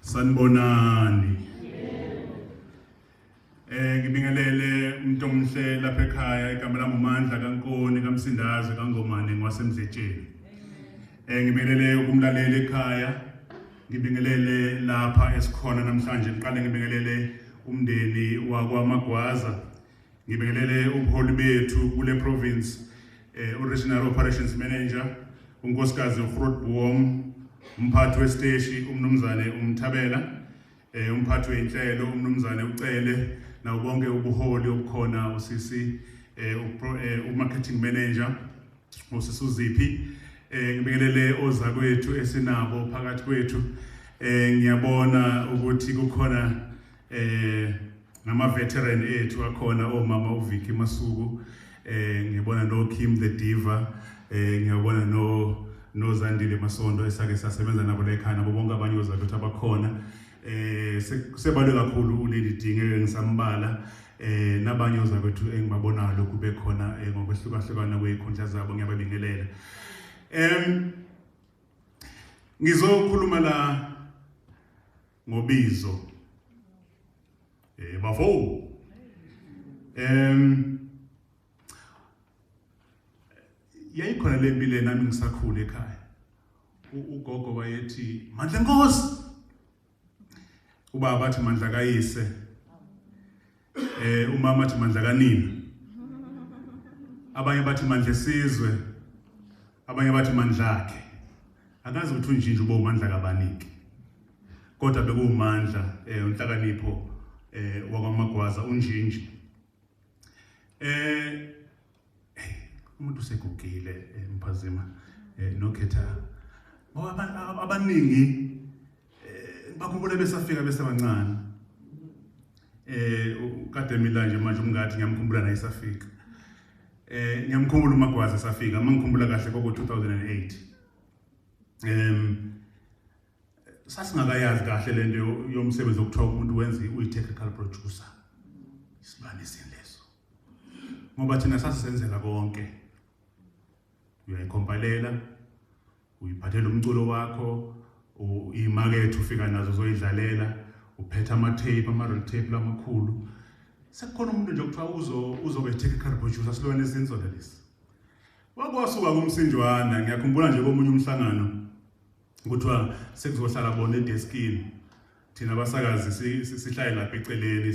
Sanibonani. Ngibingelele umuntu omhle lapha ekhaya, igama lami uMandla kaNkoni kaMsindazi kaNgomane ngwaseMdletsheni. Ngibingelele ukumlalela ekhaya, ngibingelele lapha esikhona namhlanje, ngiqale ngibingelele umndeni wakwaMagwaza. Ngibingelele ubuholi bethu kule province, uRegional Operations Manager uNkosikazi uGrootboom, umphathi wesiteshi uMnumzane uMthabela, umphathi wenhlelo uMnumzane uCele, nawo bonke ubuholi obukhona, usisi umarketing manager usisi uZiphi. Ngibingelele ozakwethu esinabo phakathi kwethu. Ngiyabona ukuthi kukhona nama veteran ethu akhona, omama uVicky Masuku, ngibona no Kim the Diva, ngiyabona no noZandile Masondo esake sasebenza nabo la ekhaya, nabo bonke abanye ozakwethu abakhona. Sebalwe kakhulu uLady Dinge ngisambala, nabanye ozakwethu engibabonayo lokhu bekhona ngokwehlukahlukana kwezikhundla zabo, ngiyababingelela. Ngizokhuluma la ngobizo. Bafo. Yayikhona le mpilo nami ngisakhula ekhaya. Ugogo wayethi Mandla Nkosi. Ubaba athi Mandla kayise. Umama athi Mandla kanina. Abanye bathi Mandla esizwe. Abanye bathi Mandla akhe. Akazi ukuthi unjinje ube uMandla kabaniki. Kodwa bekuwumandla unhlakanipho wakwaMagwaza unjinji. Umuntu usegugile, Mphazima nokhetha ngoba abaningi bakhumbula besafika besebancane. Kade mina nje manje umngathi ngiyamkhumbula naye esafika. Ngiyamkhumbula uMagwaza esafika, uma ngikhumbula kahle koko 2008. Sasingakayazi kahle lento yomsebenzi okuthiwa umuntu wenza uyi-technical producer. Isilwane leso. Ngoba thina sasisenzela konke. Uyayikhombalela, uyiphathela umculo wakho, imakethe ufika nazo uzoyidlalela, uphethe ama-tape, ama-roll tape lamakhulu. Sekukhona umuntu nje okuthiwa uzobe technical producer, silwane esinzona lesi. Wakwasuka kumsinjwana, ngiyakhumbula nje komunye umhlangano kuthiwa sekuzohlala bona edeskini, thina abasakazi sihlale lapha eceleni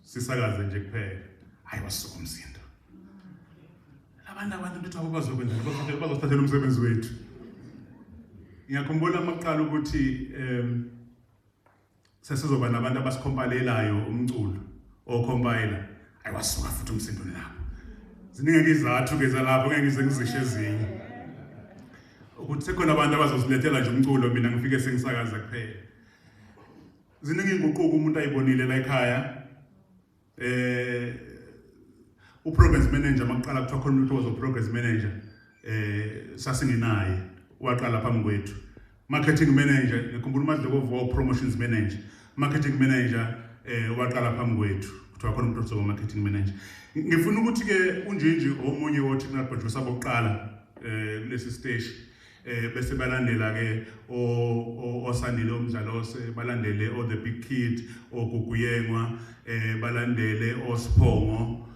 sisakaze nje kuphela. Hayi, wasuka umsindo. Labantu abantu ukuthi abazokwenza bazosithathela umsebenzi wethu. Ngiyakhumbula amaqala ukuthi sesizoba nabantu abasikhompalelayo umculo, ocompiler. Hayi, wasuka futhi umsindo lapho. Ziningi izathu ke zalapho, ngeke ngize ngizishe ezinye. Ukuthi sekhona abantu abazosilethela nje umculo, mina ngifike sengisakaza kuphela. Ziningi inguquko umuntu ayibonile la ekhaya. U-programs manager makuqala kuthiwa khona umuntu ozo programs manager, sasingenaye, waqala phambi kwethu. Marketing manager, ngikhumbula uMadlokovu wa promotions manager. Marketing manager waqala phambi kwethu, kuthiwa khona umuntu ozoba marketing manager. Ngifuna ukuthi ke unjinji omunye wo technical producer bokuqala kulesi station, bese balandela ke osandile omdlalose, balandele o the big kid, oguguyengwa, balandele osiphongo,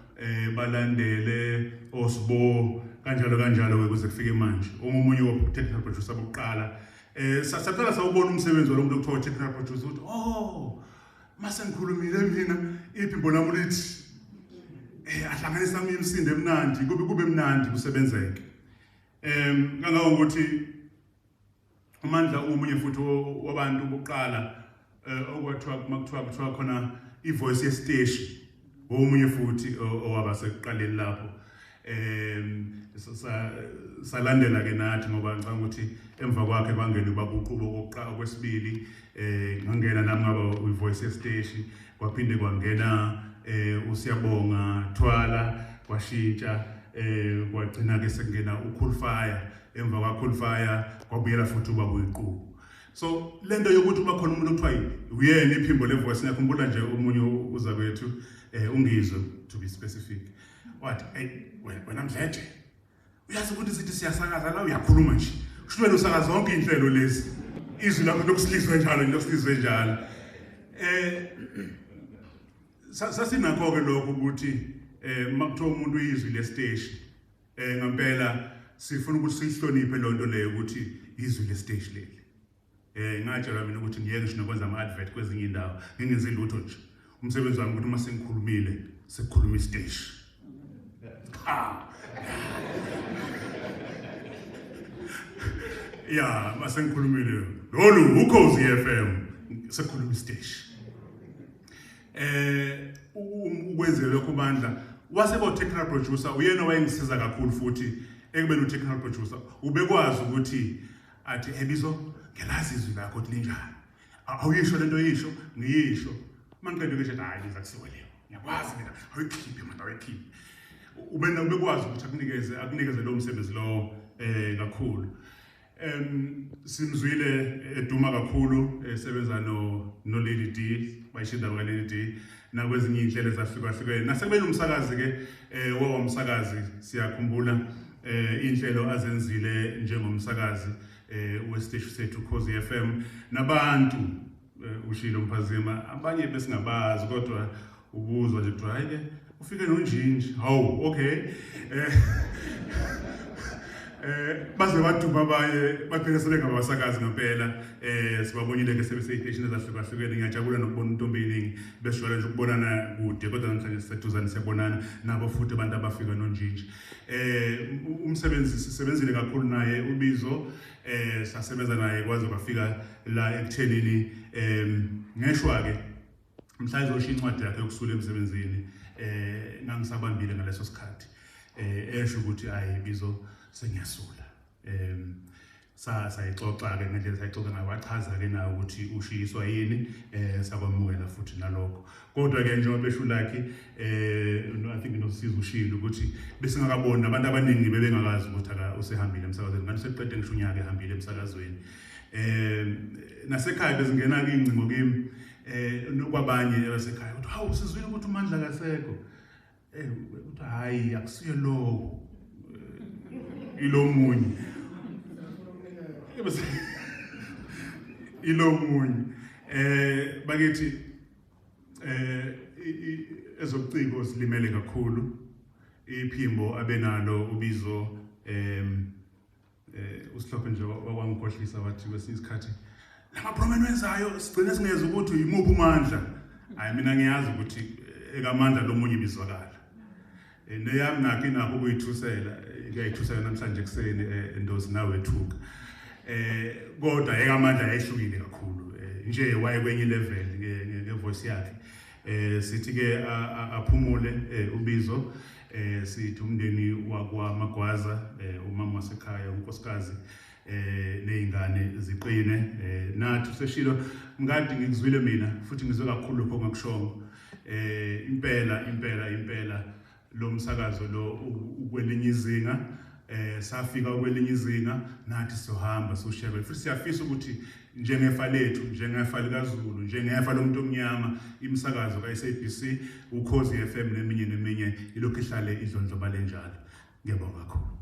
balandele osibo, kanjalo kanjalo ke kuze kufike manje omunye wo technical producer bokuqala. Saqala sawubona umsebenzi walomuntu okuthiwa technical producer, ukuthi oh, mase ngikhulumile mina iphimbo lami lithi ahlanganisa imisindo emnandi, kube mnandi kusebenzeke. Kangangokuthi uMandla ungomunye futhi wabantu bokuqala okwathiwa makuthiwa kuthiwa khona ivoice yesiteshi, omunye futhi owaba sekuqaleni lapho. Salandela ke nathi ngoba ngicabanga ukuthi emva kwakhe kwangena ubabuqubo okokuqala, okwesibili ngangena nami ngaba ivoice yesiteshi, kwaphinde kwangena uSiyabonga Thwala, kwashintsha, kwagcina ke sekungena uCool Fire. Emva kwa Cool Fire kwabuyela futhi ubaba uyiqubu. So lento yokuthi uba khona umuntu okuthiwa uyena iphimbo le voice, ngiyakhumbula nje omunye uzakwethu, ungizwe to be specific, wathi hey wena Mdletshe, uyazi ukuthi sithi siyasakaza la, uyakhuluma nje, kusho wena usakaza zonke inhlelo lezi. Izwi lakho lokusilizwe njalo, lokusilizwe njalo. Sasinakho ke lokho ukuthi makuthiwa umuntu uyizwi lesiteshi, ngempela sifuna ukuthi siyihloniphe lonto leyo ukuthi izwi lesiteshi leli. Ngatshelwa mina ukuthi ngiyeke ngisho nokwenza ama-advert kwezinye indawo, ngingenzi lutho nje. Umsebenzi wami ukuthi uma sengikhulumile sekukhuluma isiteshi. Ha. Ya, mase ngikhulumile lolu Ukhozi FM sekukhuluma isiteshi. Ukwenze lokho bandla waseba technical producer, uyena wayengisiza kakhulu futhi ekubeni u-technical producer ubekwazi ukuthi athi ebizo ngelazi izwi lakho ukuthi linjani, awuyisho lento yisho ngiyisho mangiqede ngisho hayi biza kusiwe leyo ngiyakwazi mina awuyikhiphe manje awuyikhiphe. Ubena ubekwazi ukuthi akunikeze lo msebenzi lo kakhulu. Simzwile eduma kakhulu esebenza no Lady D, bayishinda ka Lady D nakwezinye inhlelo ezahlukahlukene. Nasekubeni umsakazi ke wawumsakazi siyakhumbula inhlelo azenzile njengomsakazi wesiteshi sethu Ukhozi FM nabantu ushilo Mphazima abanye besingabazi kodwa ubuzwa nje kuthiwa hayi ke ufike nonjinji, hawu okay. Baze baduma abaye bagcine sebengabasakazi ngempela. Sibabonile ke sebeseyiteshini ezahlukahlukene. Ngiyajabula nokubona intombi eningi besijwayele nje ukubonana kude kodwa namhlanje siseduzane siyabonana nabo futhi abantu abafika nonjinji. Umsebenzi sisebenzile kakhulu naye uBizo, sasebenza naye kwaze kwafika la ekuthenini ngeshwa ke mhla izoshiya incwadi yakhe yokusula emsebenzini. Ngangisabambile ngaleso sikhathi esho ukuthi ayi Bizo sengiyasula. Sayixoxa ke ngendlela sayixoxa ngayo, wachaza ke naye ukuthi ushiyiswa yini, sakwamukela futhi nalokho. Kodwa ke njengoba besho Lucky, I think nosizo ushilo ukuthi besingakaboni abantu abaningi bebengakazi ukuthi usehambile emsakazweni, kanti seqede ngisho unyaka ehambile emsakazweni. Nasekhaya bezingena ke ingcingo kimi nokwabanye abasekhaya ukuthi hawu sizwile ukuthi uMandla akasekho. Uthi hayi akusiye lowo, ilomunye ilomunye. Bakithi ezobuciko silimele kakhulu. Iphimbo abenalo uBizo, usihlophe nje wakwangikhohlisa wathi kwesinye isikhathi lama wenzayo sigcine singeza ukuthi imuphi uMandla. Hayi mina ngiyazi ukuthi ekaMandla lomunye ibizwakala. Neyami nakho inakho ukuyithusela, kuyayithusela namhlanje ekuseni ndozi nawe ethuka. Kodwa ekaMandla yayihlukile kakhulu, nje waye kwenye level ngevoice yakhe. Sithi ke aphumule uBizo. Sithi umndeni wakwa Magwaza, umama wasekhaya, unkosikazi nezingane ziqine. Nathi useshilo ngadi ngikuzwile mina futhi ngizwe kakhulu lokho ongakushongo. Impela impela impela lo msakazo lo ukwelinye izinga, safika kwelinye izinga nathi sizohamba siwushiya futhi siyafisa ukuthi njengefa lethu, njengefa likaZulu, njengefa lomuntu omnyama, imisakazo ka-SABC, Ukhozi FM neminye neminye ilokhu ihlale idlondlobale njalo. Ngiyabonga kakhulu.